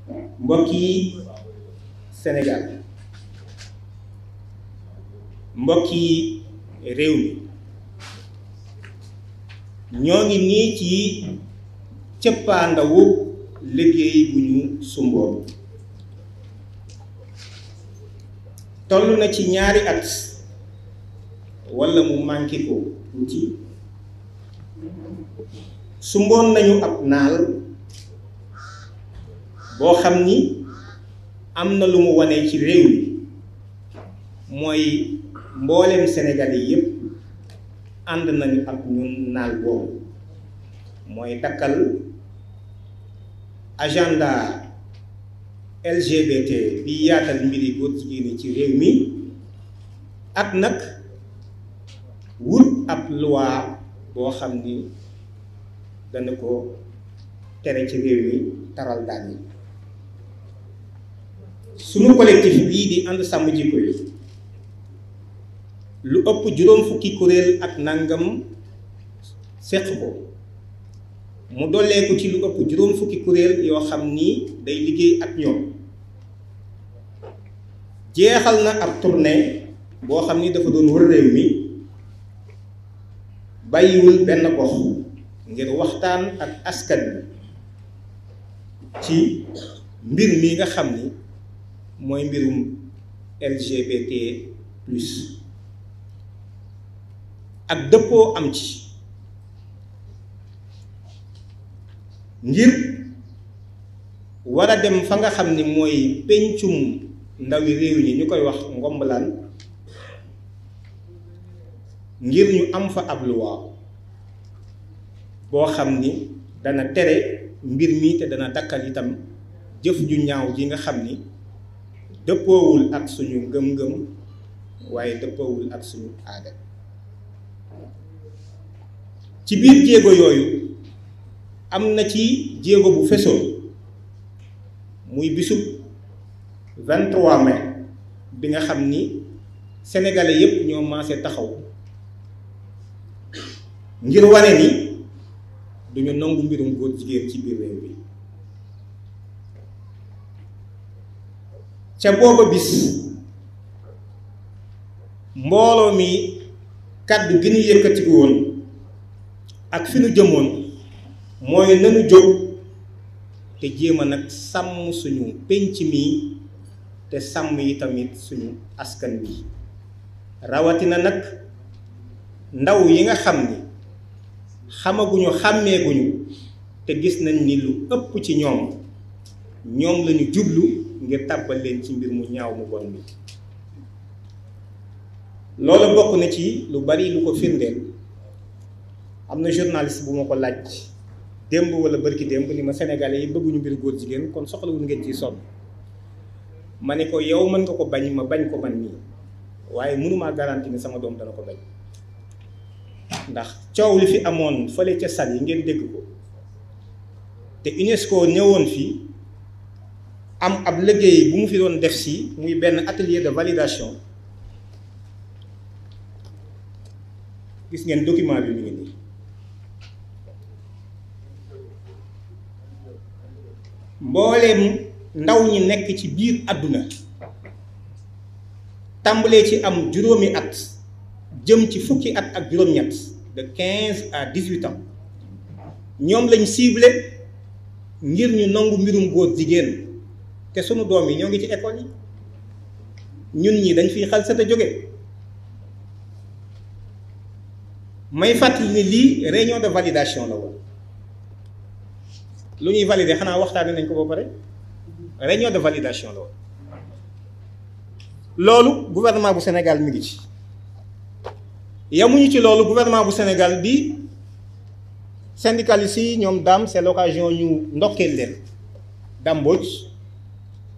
mbokki Sénégal mbokki réew mi ñoo ngi nii ci cëppaandawu liggéey bu ñu sumboon toll na ci ñaari at walla mu manqué ko tuuti sumboon nañu ab naal boo xam ni am na lu mu wane ci réew mi mooy mboolem Sénégalais yépp ànd nañu ak ñun naal boobu mooy dakkal agenda LGBT bi yaatal mbiri góor jigéen ci réew mi ak nag wut ab loi boo xam ni dana ko tere ci réew mi taral daan yi sunu collectif bii di ànd sàmm jikko yi lu ëpp juróom fukki kuréel ak nangam séq ko mu dolleeku ci lu ëpp juróom fukki kuréel yoo xam ni day liggéey ak ñoom jeexal na ab tournée boo xam ni dafa doon wër réew mi bàyyiwul benn gox ngir waxtaan ak askan bi ci mbir mi nga xam ni mooy mbirum LGBT plus ak dëppoo am ci ngir war a dem fa nga xam ni mooy pencum ndawi réew ñi ñu koy wax ngombalaan ngir ñu am fa ab loi boo xam ni dana tere mbir mi te dana dakkal itam jëf ju ñaaw ji nga xam ni dëppoowul ak suñu ngëm-ngëm waaye dëppoowul ak suñu aada ci biir jéego yooyu am na ci jéego bu fesoon muy bisub 23 mai bi nga xam ni sénégalais yépp ñoo maase taxaw ngir wane ni duñu nangu mbirum góor jigéen ci biir réew bi ca booba bis mbooloo mi kàddu gi ñu yëkkatiku woon ak fi nu jëmoon mooy nanu jóg te jéem a nag sàmm suñu pénc mi te sàmm yi tamit suñu askan wi rawatina nag ndaw yi nga xam ni xamaguñu xàmmeeguñu te gis nañ ni lu ëpp ci ñoom lañu jublu ngir tàbbal leen ci mbir mu ñaaw mu bon bi loolu bokk na ci lu bari lu ko firndeel am na journaliste bu ma ko laaj démb wala bërki démb ni ma sénégalais yi bëgguñu mbir góor jigéen kon soxlawul ngeen ciy sonn ma ne ko yow mën nga ko bañ ma bañ ko man nii waaye mënumaa garanti ni sama doom dana ko bañ ndax coow li fi amoon fële ca sal yi ngeen dégg ko te UNESCO ñëwoon fii am ab liggéey bu mu fi doon def si muy benn atelier de validation gis ngeen document bi mi ngi nii mbooleem ndaw ñi nekk ci biir àdduna tàmbalee ci am juróomi at jëm ci fukki at ak juróom-ñett de 15 à 18 ans ñoom lañ ciblé ngir ñu nangu mbirum góor jigéen te sunu doom yi ñoo ngi ci école yi ñun ñi dañ fiy xal sa te jóge may fàttali ni lii réunion de validation la woon lu ñuy valider xanaa waxtaane nañ ko ba pare réunion de validation la woon loolu gouvernement bu Sénégal mi ngi ci yamuñu ci loolu gouvernement bu Sénégal bi syndicalistes yi ñoom daam c'est l'occasion ñu ndokkeel leen damboj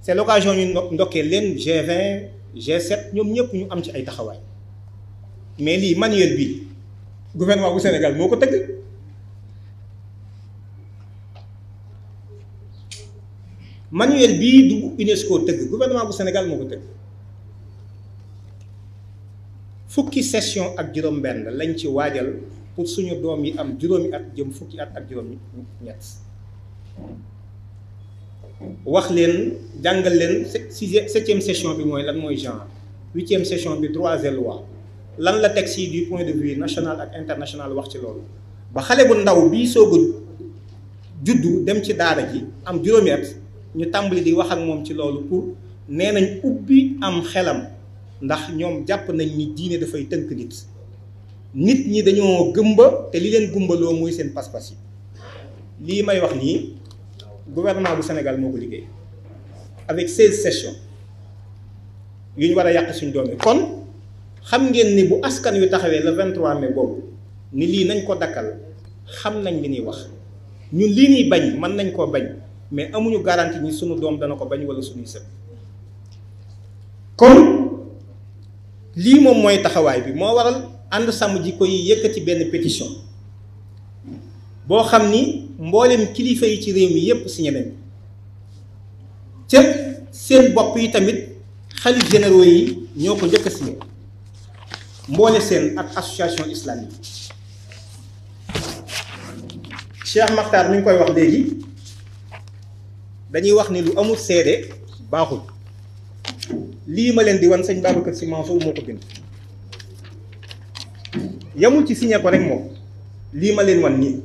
c'est l'occasion ñu ndokkeel leen G20 G7 ñoom ñëpp ñu am ci ay taxawaay mais lii manuel bi gouvernement bu Sénégal moo ko tëgg manuel bii du UNESCO tëgg gouvernement bu Sénégal moo ko tëgg fukki session ak juróom-benn lañ ci waajal pour suñu doom yi am juróomi at jëm fukki at ak juróom-ñett wax leen jàngal leen 7e session bi mooy lan mooy genre 8e session bi droits et lois lan la texte yi du point de vue national ak international wax ci loolu ba xale bu ndaw bii soog a juddu dem ci daara ji am juróomi at ñu tàmbali di wax ak moom ci loolu pour nee nañ ubbi am xelam ndax ñoom jàpp nañ ni diine dafay tënk nit ñi dañoo gëmba te li leen gumbaloo muy seen pas-pas yi lii may wax nii gouvernement bu Sénégal moo ko liggéey avec 16 sessions yu ñu war a yàq suñ doom yi kon xam ngeen ni bu askan wi taxawee le 23 mai boobu ni lii nañ ko dakkal xam nañ li ñuy wax ñun lii ñuy bañ mën nañ koo bañ mais amuñu garantie ni sunu doom dana ko bañ wala suñuy sët kon lii moom mooy taxawaay bi moo waral ànd sàmm jikko yi yëkkati benn pétition boo xam ni mboolem kilifa yi ci réew mi yépp signé nañ ca seen bopp yi tamit xalif généraux yi ñoo ko njëkk a signé mboole seen ak association islamique Cheikh Makhtar mi ngi koy wax léegi dañuy wax ni lu amul seede baaxul lii ma leen di wan sëñ Babacar Sy Mansour moo ko bind yamul ci signé ko rek moom lii ma leen wan nii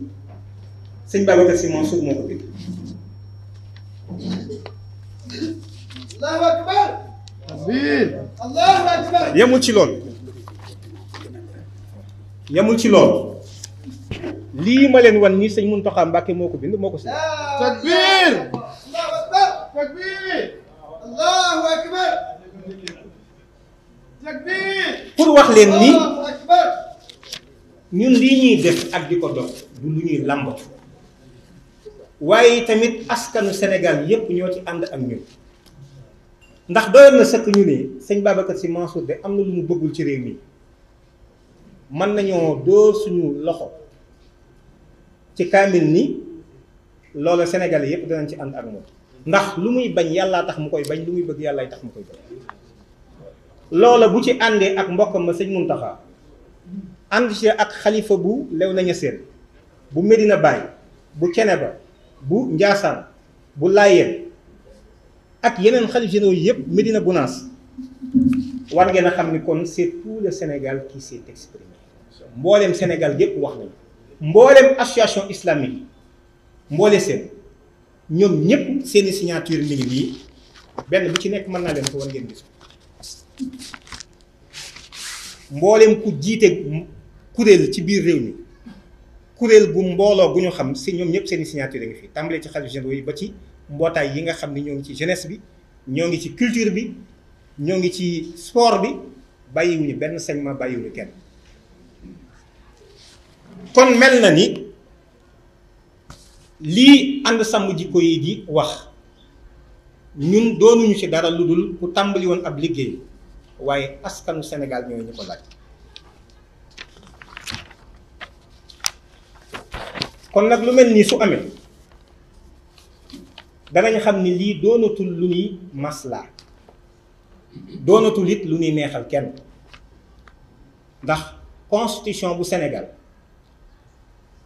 sëñ Babacar Sy Mansour moo ko bind Allahu akbar Allahu akbar yamul ci lool lii ma leen wan nii sëñ Mountakha Mbacké moo ko bind moo ko signé takbir Allahu akbar takbir Allahu akbar takbir pour wax leen ni ñun lii ñuy def ak di ko dox du lu ñuy làmbatu waaye tamit askanu Sénégal yépp ñoo ci ànd ak ñun ndax doyoon na sëkk ñu ne sëñ Babacar Sy Mansour de am na lu mu bëggul ci réew mi mën nañoo dóor suñu loxo ci kaamil ni loolu Sénégal yépp danañ ci ànd ak moom ndax lu muy bañ yàllaa tax mu koy bañ lu muy bëgg yàllaay tax mu koy bañ loola bu ci àndee ak mbokkam ma sëñ Mountakha ànd ci ak xalifa bu Léona Niassène bu Medina Baye bu Ceneba bu Ndiassane bu Layène ak yeneen xalif généraux yëpp Medina Gounass war ngeen a xam ni kon c'est tout le Sénégal qui s'est exprimé mbooleem Sénégal yëpp wax nañu mbooleem association islamique mboole seen ñoom ñëpp seeni signature mi ngi nii benn bu ci nekk mën naa leen ko war ngeen gis mbooleem ku jiite kuréel ci biir réew mi kuréel gu mbooloo gu ñu xam si ñoom ñëpp seeni signature ngi fi tàmbalee ci xalif généraux yi ba ci mbootaay yi nga xam ni ñoo ngi ci jeunesse bi ñoo ngi ci culture bi ñoo ngi ci sport bi bàyyiwuñu benn segment bàyyiwuñu kenn kon mel na ni lii ànd sàmm jikko yi di wax ñun doonuñu ci dara lu dul ku tàmbali woon ab liggéey waaye askanu Sénégal ñooy ñu ko laaj kon nag lu mel nii su amee danañ xam ni lii doonatul lu ñuy maslaa doonatul it lu ñuy neexal kenn ndax constitution bu Sénégal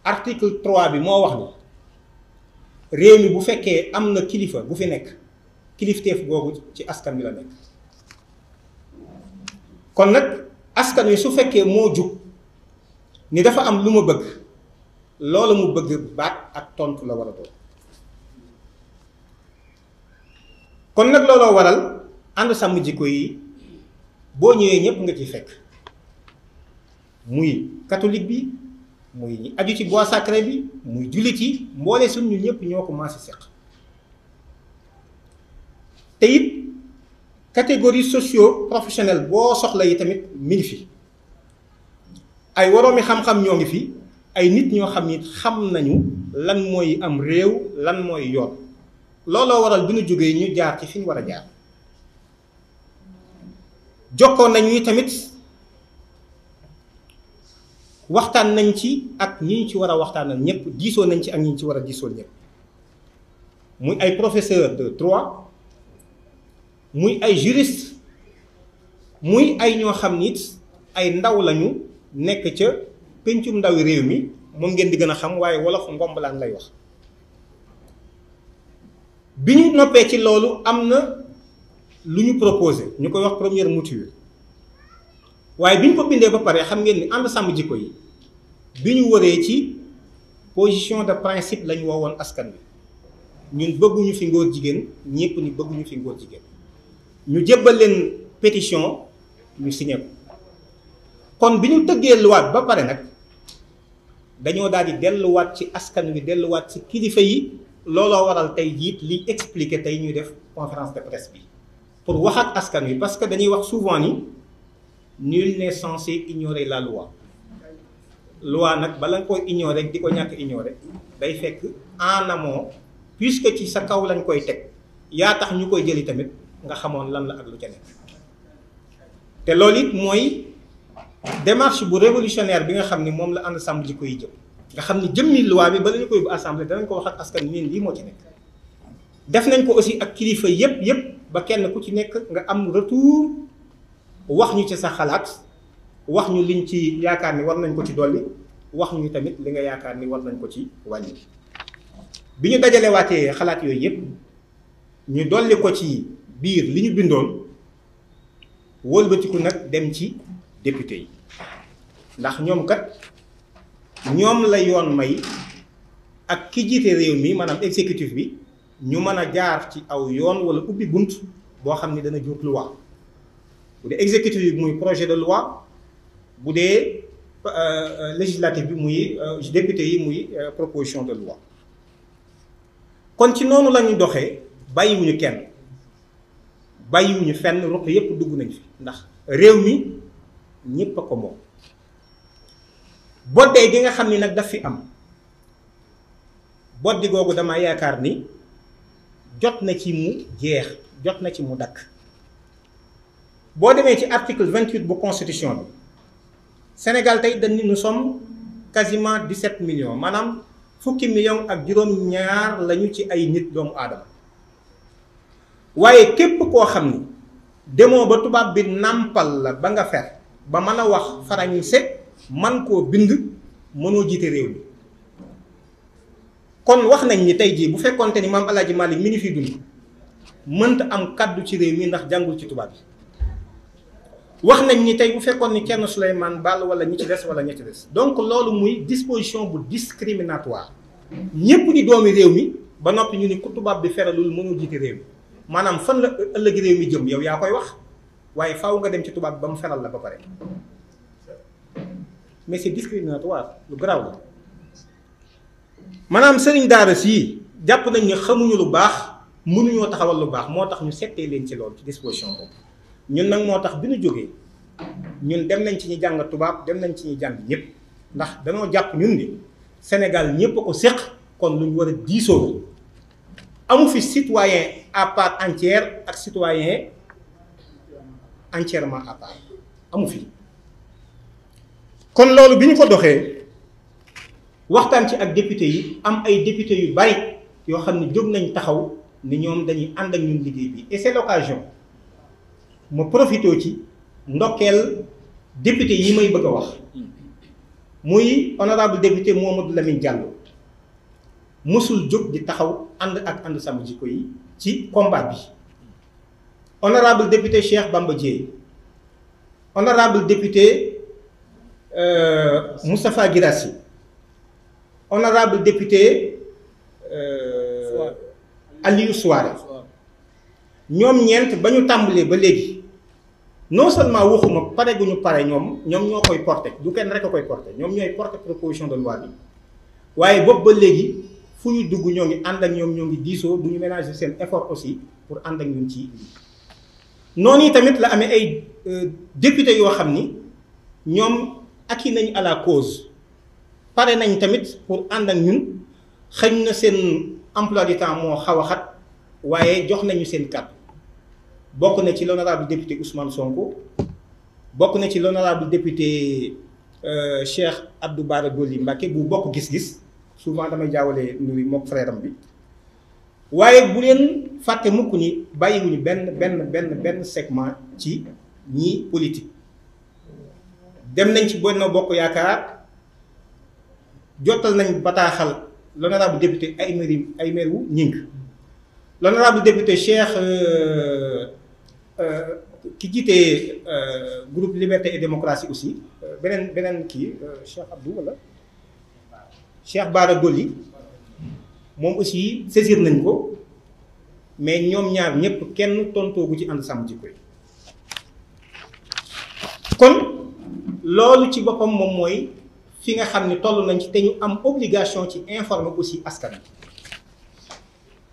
article 3 bi moo wax ni réew mi bu fekkee am na kilifa bu fi nekk kilifteef googu ci askan wi la nekk kon nag askan wi su fekkee moo jug ni dafa am lu ma bëgg loolu mu bëgg baat ak tontu la war a doon kon nag looloo waral ànd sàmm jikko yi boo ñëwee ñëpp nga ci fekk muy catholique bi muy ñi aju ci bois sacré bi muy jullit yi mboole suñ ñu ñëpp ñoo ko maasi seq te it catégorie socio professionnelle boo soxla yi tamit mi ngi fi ay woroomi xam-xam ñoo ngi fi ay nit ñoo xam ni xam nañu lan mooy am réew lan mooy yoon looloo waral bi ñu jógee ñu jaar ci fi ñu war a jaar jokkoon nañu tamit waxtaan nañ ci ak ñi ñu ci war a waxtaanal ñëpp diisoo nañ ci ak ñi ñu ci war a diisoo ñëpp muy ay professeur de droit muy ay juriste muy ay ñoo xam nit ay ndaw lañu nekk ca pencum ndawi réew mi moom ngeen di gën a xam waaye wolof ngombalaan lay wax bi ñu noppee ci loolu am na lu ñu proposé ñu koy wax première mouture waaye bi ñu ko bindee ba pare xam ngeen ni ànd sàmm jikko yi bi ñu wëree ci position de principe la ñu woowoon askan wi ñun bëgguñu fi ngóor jigéen ñëpp ni bëgguñu fi ngóor jigéen ñu jébbal leen pétition ñu signé ko kon bi ñu tëggee luwaat ba pare nag dañoo daal di delluwaat ci askan wi delluwaat ci kilifa yi looloo waral tey jiit liy expliquer tey ñuy def conférence de presse bi pour wax ak askan wi parce que dañuy wax souvent ni nul n'est censé ignorer la loi nag bala nga koy ignorer di ko ñàkk ignorer day fekk en amont puisque ci sa kaw lañ koy teg yaa tax ñu koy jëli tamit nga xamoon lan la ak lu ca nekk te loolu it mooy démarche bu révolutionnaire bi nga xam ni moom la ànd sàmm jikko yi jëm nga xam ni jëmmi loi bi bala ñu koy bu assemblée danañ ko wax ak askan wi lii moo ci nekk def nañ ko aussi ak kilifa yépp ba kenn ku ci nekk nga am retour wax ñu ci sa xalaat wax ñu liñ ci yaakaar ni war nañ ko ci dolli wax ñu tamit li nga yaakaar ni war nañ ko ci wàññi bi ñu dajale waatee xalaat yooyu yépp ñu dolli ko ci biir li ñu bindoon wëlbatiku nag dem ci député yi ndax ñoom kat ñoom la yoon may ak ki jiite réew mi maanaam exécutif bi ñu mën a jaar ci aw yoon wala ubbi bunt boo xam ni dana jur loi bu dee exécutif bi muy projet de loi bu dee législatif bi muy député yi muy proposition de loi kon ci noonu la ñu doxee bàyyiwuñu kenn bàyyiwuñu fenn ruq yépp dugg nañ fi ndax réew mi ñépp a ko moom boddee gi nga xam ni nag daf fi am boddi googu dama yaakaar ni jot na ci mu jeex jot na ci mu dakk boo demee ci article 28 bu constitution bi Sénégal tey dañ ni nous sommes quasiment 17 millions maanaam fukki millions ak juróom-ñaar lañu ci ay nit doomu aadama waaye képp koo xam ni demoo ba tubaab bi nàmpal la ba nga fer ba mën a wax français man koo bind mënoo jiite réew mi kon wax nañ ni tey jii bu fekkonte ni maam El Hadj Malick mi ngi fi dund mënta am kaddu ci réew mi ndax jàngul ci tubaab bi wax nañ ni tey bu fekkoon ni kenn Souleymane Baal wala ñi ci des wala ñi ci des donc loolu muy disposition bu discriminatoire ñépp di doomi réew mi ba noppi ñu ni ku tubaab bi feralul mënoo jiite réew mi maanaam fan la ëllëg réew mi jëm yow yaa koy wax waaye faaw nga dem ci tubaab bi ba mu feral la ba pare mais c'est discriminatoire lu garaaw la maanaam sëriñ daara sii jàpp nañ ne xamuñu lu baax mënuñoo taxawal lu baax moo tax ñu settee leen ci loolu ci disposition boobu ñun nag moo tax bi ñu jógee ñun dem nañ ci ñi jàng tubaab dem nañ ci ñi jàng ñëpp ndax dañoo jàpp ñun ni Sénégal ñëpp a ko séq kon lu ñu war a diisoo amu fi citoyen à part entière ak citoyen entièrement à part amu fi kon loolu bi ñu ko doxee waxtaan ci ak député yi am ay député yu bari yoo xam ne jóg nañ taxaw ni ñoom dañuy ànd ak ñun liggéey bi et c'est l'occasion ma profité ci ndokkeel député yi may bëgg a wax muy honorable député Mamadou Lamine Diallo mësul jóg di taxaw ànd ak ànd sàmm jikko yi ci combat bi honorable député Cheikh Bamba Dièye honorable député Moustapha Guirassy honorable député Aliou Souaré ñoom ñeent ba ñu tàmbalee ba léegi non seulement waxuma pare gu ñu pare ñoom ñoo koy porté du kenn rek a koy porté ñoom ñooy porté proposition de loi bi waaye boobu ba léegi fu ñu dugg ñoo ngi ànd ak ñoom ñoo ngi diisoo du ñu ménager seen effort aussi pour ànd ak ñun ci noonu yi tamit la amee ay député yoo xam ni ñoom acquis nañ à la cause pare nañ tamit pour ànd ak ñun xëñ na seen emploi du temps moo xaw a xat waaye jox nañu seen kàddu bokk na ci l'honorable député Ousmane Sonko bokk na ci l'honorable député Cheikh Abdou Bara Dolly Mbacké bu bokk gis-gis souvent damay jaawale nuyu mook frère am bi waaye bu leen fàtte mukk ni bàyyiwuñu benn segment ci ñi politique dem nañ ci Benno Bokk Yaakaar jotal nañ bataaxal l'honorable député Aymérou Gningue l'honorable député Cheikh ki jiite groupe Liberté et Démocratie aussi beneen kii Cheikh Abdou wala Cheikh Bara Dolly moom aussi saisir nañ ko mais ñoom ñaar ñëpp kenn tontoogu ci ànd sàmm jikko yi kon loolu ci boppam moom mooy fi nga xam ne toll nañ ci te ñu am obligation ci informer aussi askan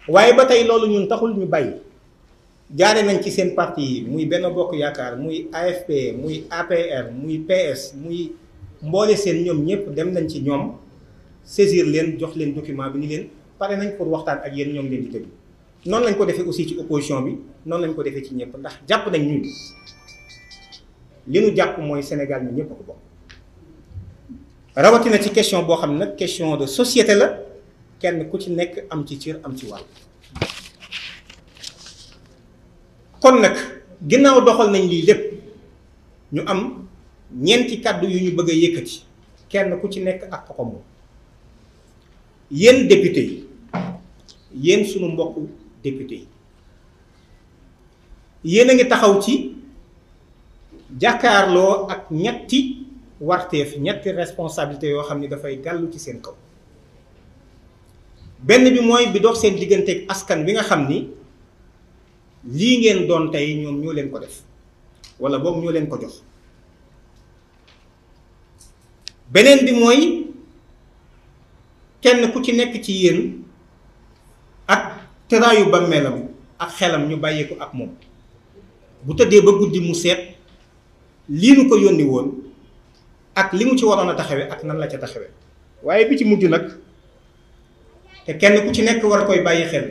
wi waaye ba tey loolu ñun taxul ñu bàyyi jaare nañ ci seen parti yi muy Benno Bokk Yaakaar muy AFP muy APR muy PS muy mboole seen ñoom ñëpp dem nañ ci ñoom saisir leen jox leen document bi ni leen pare nañ pour waxtaan ak yéen ñoom leen di déglu noonu lañ ko defee aussi ci opposition bi noonu lañ ko defee ci ñëpp ndax jàpp nañ ñun li nu jàpp mooy Sénégal ñu ñëpp ko bokk rawatina ci question boo xam ne nag question de société la kenn ku ci nekk am ci cër am ci wàll. kon nag ginnaaw doxal nañ lii lépp ñu am ñeenti kàddu yu ñu bëgg a yëkkati kenn ku ci nekk ak ko moom yéen député yi yéen sunu mbokku député yi yéen a ngi taxaw ci jàkkaarloo ak ñetti warteef ñetti responsabilité yoo xam ni dafay gàllu ci seen kaw benn bi mooy bi dox seen digganteeg askan bi nga xam ni lii ngeen doon tey ñoom ñoo leen ko def wala boog ñoo leen ko jox beneen bi mooy kenn ku ci nekk ci yéen ak tëraayu bàmmeelam ak xelam ñu bàyyee ko ak moom bu tëddee ba guddi mu seet lii nu ko yónni woon ak li mu ci waroon a taxawe ak nan la ca taxawe waaye bi ci mujj nag te kenn ku ci nekk war a koy bàyyi xel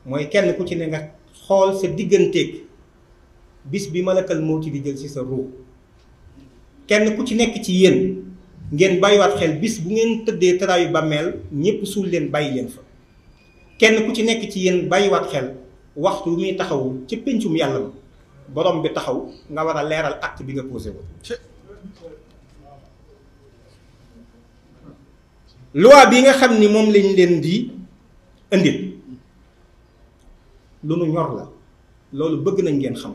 mooy kenn ku ci ne nga xool sa digganteeg bis bi malakal mawti di jël ci sa ruux kenn ku ci nekk ci yéen ngeen bàyyiwaat xel bis bu ngeen tëddee tëraayu bàmmeel ñépp suul leen bàyyi leen fa kenn ku ci nekk ci yéen bàyyiwaat xel waxtu muy taxawu ci péncum yàlla ba borom bi taxaw nga war a leeral acte bi nga posé woon loi bi nga xam ni moom lañ leen di indil lu nu ñor la loolu bëgg nañ ngeen xam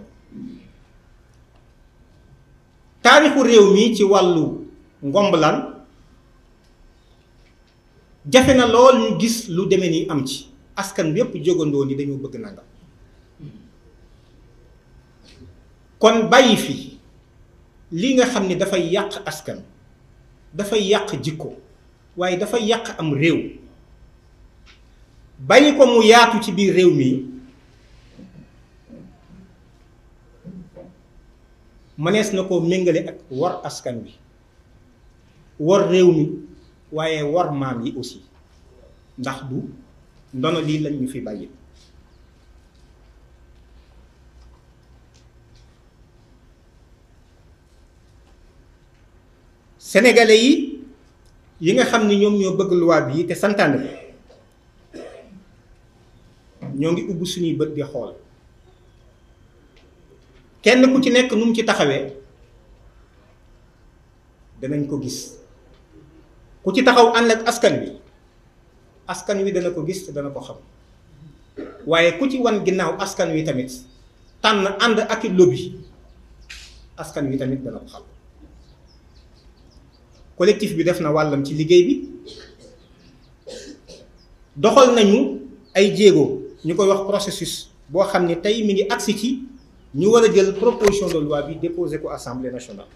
taarixu réew mi ci wàllu ngombalaan jafe na lool ñu gis lu demee ni am ci askan bi yépp jógandoo ni dañoo bëgg nangam kon bàyyi fi li nga xam ni dafay yàq askan dafay yàq jikko waaye dafay yàq am réew bàyyi ko mu yaatu ci biir réew mi mënees na koo méngale ak war askan wi war réew mi waaye war maam yi aussi ndax du ndono lii lañ ñu fi bàyyi sénégalais yi nga xam ni ñoom ñoo bëgg loi bi te santaane ko ñoo ngi ubbi suñuy bët di xool kenn ku ci nekk nu mu ci taxawee danañ ko gis ku ci taxaw ànd ak askan wi dana ko gis te dana ko xam waaye ku ci wan ginnaaw askan wi tamit tànn ànd ak i lobby askan wi tamit dana ko xam collectif bi def na wàllam ci liggéey bi doxal nañu ay jéego ñu koy wax processus boo xam ne tey mi ngi agsi ci ñu war a jël proposition de loi bi déposé ko assemblée nationale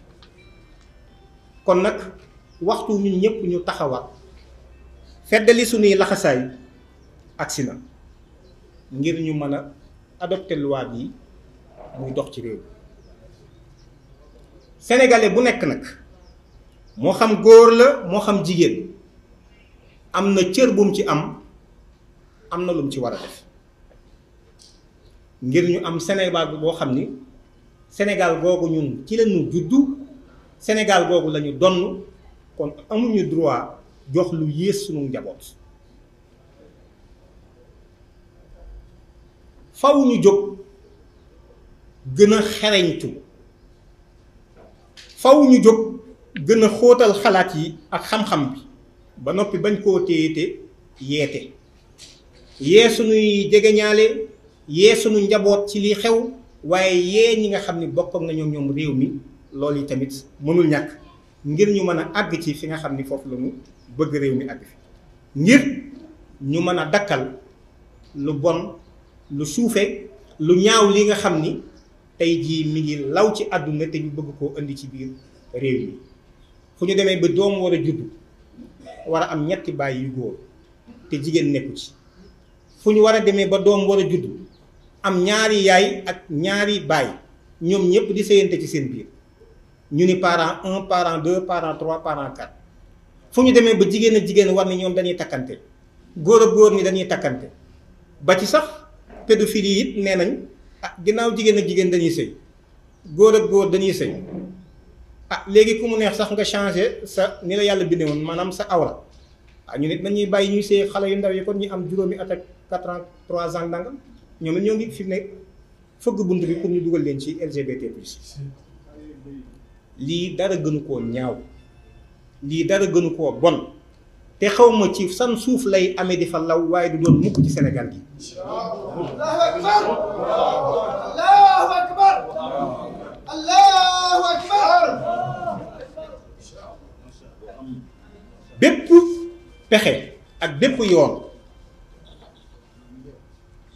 kon nag waxtu ñun ñëpp ñu taxawaat feddali suñuy laxasaay agsi na ngir ñu mën a adopté loi bi muy dox ci réew sénégalais bu nekk nag moo xam góor la moo xam jigéen am na cër bu mu ci am na lu mu ci war a def ngir ñu am Sénégal boo xam ni Sénégal googu ñun ci lañu juddu Sénégal googu lañu donn kon amuñu droit jox lu yées sunu njaboot faw ñu jóg gën a xereñtu faw ñu jóg gën a xóotal xalaat yi ak xam-xam bi ba noppi bañ koo téye te yeete yee sunuy jegeñaale yee sunu njaboot ci li xew waaye yee ñi nga xam ni bokk ak nañoo ñoom réew mi loolu yi tamit mënul ñàkk ngir ñu mën a àgg ci fi nga xam ni foofu la ñu bëgg réew mi àgg fi ngir ñu mën a dakkal lu bon lu suufe lu ñaaw li nga xam ni tey jii mi ngi law ci àdduna te ñu bëgg koo indi ci biir réew mi fu ñu demee ba doom war a judd war a am ñetti baay yu góor te jigéen nekku ci fu ñu war a demee ba doom war a judd am ñaari yaay ak ñaari baay ñoom ñëpp di sëyante ci seen biir ñu ni parent 1 parent 2 parent 3 parent 4 fu ñu demee ba jigéen ak jigéen war ni ñoom dañuy takkante góor ak góor ni dañuy takkante ba ci sax pédophilie it nee nañ ginnaaw jigéen ak jigéen dañuy sëy góor ak góor dañuy sëy léegi ku mu neex sax nga changé sa ni la yàlla bindee woon maanaam sa awra ñu nit nañuy bàyyi ñuy sëy xale yu ndaw yi kon ñu am juróomi at ak 4 ans 3 ans ndangam ñoom it ñoo ngi fi ne fëgg bunt bi pour ñu dugal leen ci LGBT plus lii dara gënu koo ñaaw lii dara gënu koo bon te xaw ma ci san suuf lay amee di fa law waaye du doon mukk ci Sénégal gi. Allahu akbar Allahu akbar Allahu akbar. bépp pexe ak bépp yoon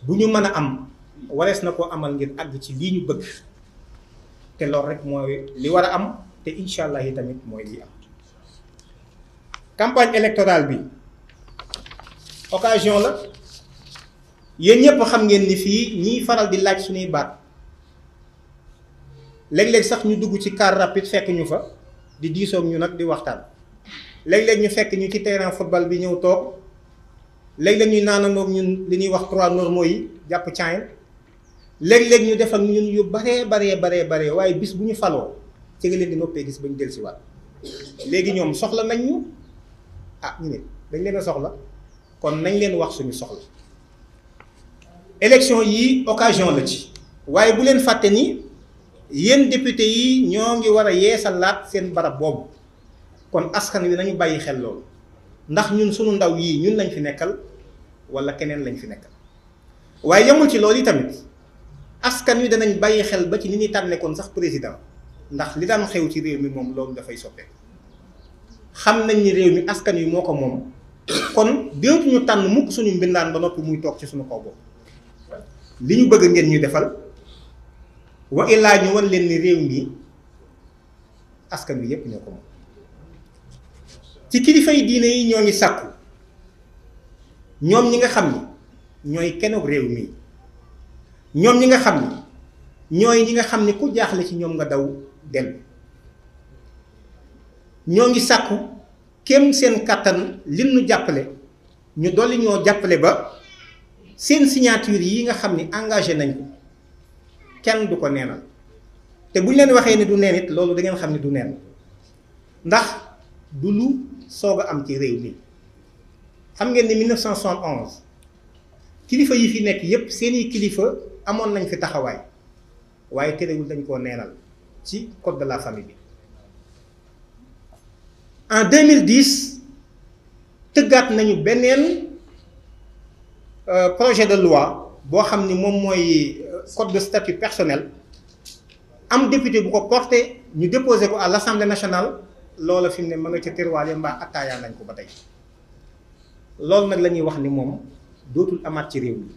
bu ñu mën a am warees na koo amal ngir àgg ci lii ñu bëgg te loolu rek mooy li war a am te incha allah yi tamit mooy li am. campagne électorale bi occasion la yéen ñëpp xam ngeen ni fii ñiy faral di laaj suñuy baat léeg-léeg sax ñu dugg ci car rapide fekk ñu fa di diisoog ñu nag di waxtaan léeg-léeg ñu fekk ñu ci terrain football bi ñëw toog léeg-léeg ñu naanandoog ñun li ñuy wax 3 normaux yi jàpp caayin léeg-léeg ñu def ak ñun yu baree waaye bis bu ñu faloo ci nga leen di noppee gis ba ñu dellusiwaat léegi ñoom soxla nañ ñu ñu ne dañ leen a soxla kon nañ leen wax suñu soxla. élection yi occasion la ci waaye bu leen fàtte ni yéen député yi ñoo ngi war a yeesalaat seen barab boobu kon askan wi nañu bàyyi xel loolu ndax ñun suñu ndaw yii ñun lañ fi nekkal wala keneen lañ fi nekkal waaye yemul ci loolu yi tamit askan wi danañ bàyyi xel ba ci ni ñuy tànne kon sax président ndax li daan xew ci réew mi moom loolu dafay soppee xam nañ ni réew mi askan wi moo ko moom kon dootuñu tànn mukk suñu mbindaan ba noppi muy toog ci suñu kaw boobu li ñu bëgg ngeen ñu defal wa illaa ñu wan leen ni réew mi askan wi yépp ñoo ko moom. ci kilifa yi diine yi ñoo ngi sàkku ñoom ñi nga xam ni ñooy kenoog réew mi ñoom ñi nga xam ni ñooy ñi nga xam ni ku jaaxle ci ñoom nga daw dellu ñoo ngi sàkku kem seen kàttan li nu jàppale ñu dolli ñoo jàppale ba seen signature yi nga xam ni engagé nañ ko kenn du ko neenal te bu ñu leen waxee ni du neen it loolu da ngeen xam ni du neen ndax du lu soog a am ci réew mi xam ngeen ni 1971 kilifa yi fi nekk yépp seeni kilifa amoon nañ fi taxawaay waaye terewul dañ koo neenal ci code de la famille bi. en 2010 tëggaat nañu beneen projet de loi boo xam ni moom mooy code de statut personnel am député bu ko porté ñu déposé ko à l'Assemblée nationale loola fi mu ne ma nga ca tiroir ya mbaa attaayaa nañ ko ba tey loolu nag la ñuy wax ni moom dootul amaat ci réew mi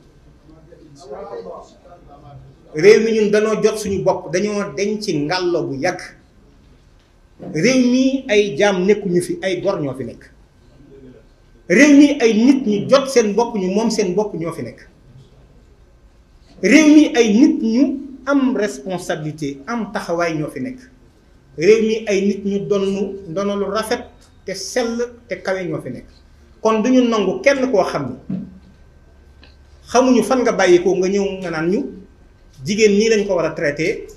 réew mi ñun dañoo jot suñu bopp dañoo denc ci ngàllo bu yàgg réew mi ay jaam nekkuñu fi ay gor ñoo fi nekk réew mi ay nit ñu jot seen bopp ñu moom seen bopp ñoo fi nekk réew mi ay nit ñu am responsabilité am taxawaay ñoo fi nekk réew mi ay nit ñu donnu lu rafet te sell te kawe ñoo fi nekk kon duñu nangu kenn koo xam ni xamuñu fan nga bàyyi ko nga ñëw nga naan ñu jigéen nii lañ ko war a traité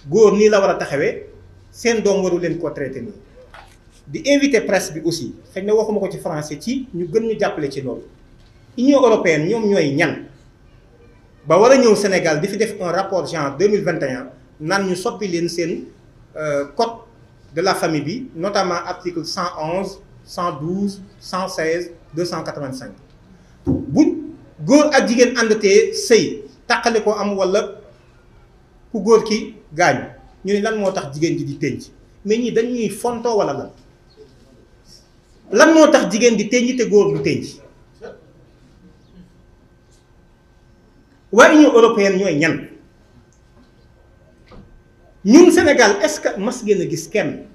góor nii la war a taxawee seen doom waru leen koo traité nii di invité presse bi aussi xëy na waxuma ko ci français ci ñu gën ñu jàppale ci loolu Union européenne ñoom ñooy ñan ba war a ñëw Sénégal di fi def un rapport genre 2021 naan ñu soppi leen seen code de la famille bi notamment article 111 112 116 285 góor ak jigéen àndatee sëy tàqale ko am walla ku góor ki gaañu ñu ne lan moo tax jigéen ji di tënj mais ñii dañuy fontoo walla lan moo tax jigéen di tënj te góor du tënj. waa Union européenne ñooy ñan ñun Sénégal est-ce que mas ngeen a gis kenn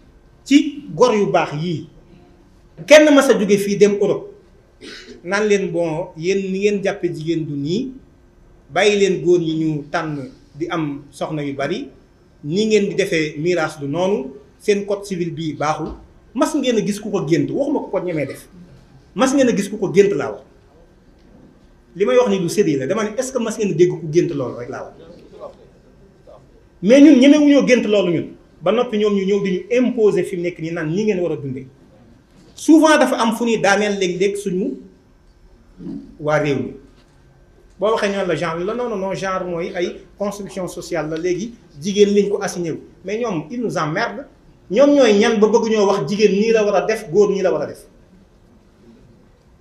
ci gor yu baax yii kenn mas a jóge fii dem Europe naan leen bon yéen ni ngeen jàppe jigéen du nii bàyyi leen góor ñi ñu tànn di am soxna yu bari ni ngeen di defee miraas du noonu seen code civil bii baaxul mas ngeen a gis ku ko gént waxuma ko ñemee def mas ngeen a gis ku ko gént laa wax li may wax ni du sérieux la dama ne est-ce que mas ngeen a dégg ku gént loolu rek laa wax mais ñun ñemewuñoo gént loolu ñun ba noppi ñoom ñu ñëw di ñu imposer fi mu nekk nii naan ñi ngeen war a dundee souvent dafa am fu ñuy daaneel léeg-léeg suñu waa réew mi boo waxee ñoom la genre la non genre mooy ay construction sociale la léegi jigéen liñ ko assigné wu mais ñoom ils nous emmerdent ñoom ñooy ñan ba bëgg ñoo wax jigéen nii la war a def góor nii la war a def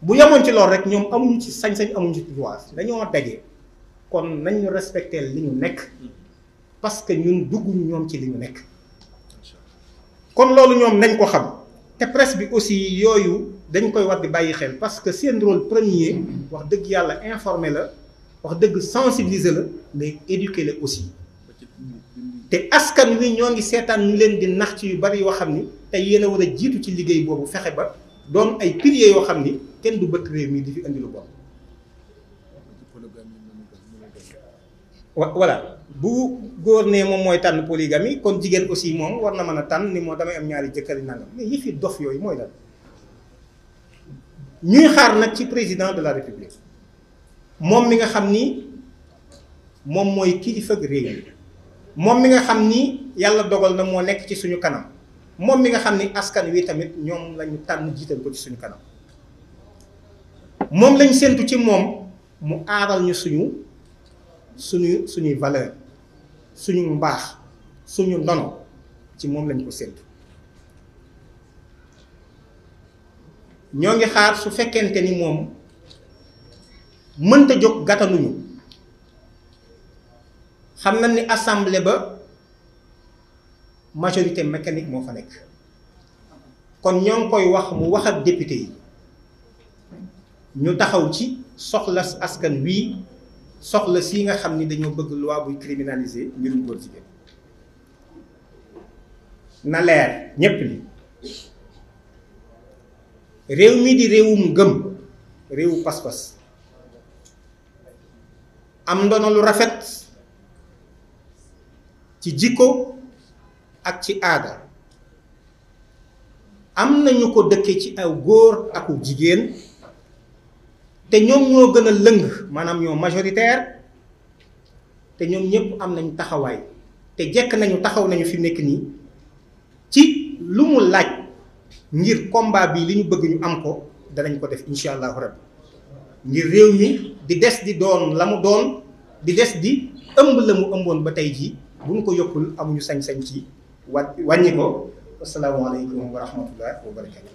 bu yemoon ci loolu rek ñoom amuñu ci sañ-sañ amuñu ci droit dañoo daje kon nañ ñu respecter li ñu nekk parce que ñun dugguñu ñoom ci li ñu nekk kon loolu ñoom nañ ko xam te presse bi aussi yooyu dañ koy war di bàyyi xel parce que seen rôle premier wax dëgg yàlla informer la wax dëgg sensibiliser la mais éduquer la aussi te askan wi ñoo ngi seetaan ñu leen di nax ci yu bari yoo xam ni te yéen a war a jiitu ci liggéey boobu fexe ba doon ay piliers yoo xam ni kenn du bëtt réew mi di fi indi lu bon. voilà bu góor ne moom mooy tànn polygamie kon jigéen aussi moom war na mën a tànn ni moo damay am ñaari jëkkër yi nangam mais yi fi dof yooyu mooy lan ñuy xaar nag ci président de la république moom mi nga xam ni moom mooy kilifa réew mi moom mi nga xam ni yàlla dogal na moo nekk ci suñu kanam moom mi nga xam ni askan wi tamit ñoom lañu tànn jiital ko ci suñu kanam moom lañ séntu ci moom mu aaral ñu suñuy valeur suñu mbaax suñu ndono ci moom lañ ko séntu ñoo ngi xaar su fekkente ni moom mënta jóg gàttanuñu xam nañ ni assemblée ba majorité mécanique moo fa nekk kon ñoo ngi koy wax mu wax ak député yi ñu taxaw ci soxla askan wii soxla si nga xam ni dañoo bëgg loi buy criminaliser mbirum góor jigéen na leer ñépp ni réew mi di réewum gëm réewu pas-pas am ndono lu rafet ci jikko ak ci aada am nañu ko dëkke ci aw góor aku jigéen te ñoom ñoo gën a lëng maanaam ñoo majoritaire te ñoom ñëpp am nañ taxawaay te jekk nañu taxaw nañu fi nekk nii ci lu mu laaj ngir combat bi li ñu bëgg ñu am ko danañ ko def incha allahu rabbi ngir réew mi di des di doon la mu doon di des di ëmb la mu ëmboon ba tey jii bu ñu ko yokkul amuñu sañ-sañ ci wàññi ko. asalaamaaleykum wa rahmatulah wa barakatu.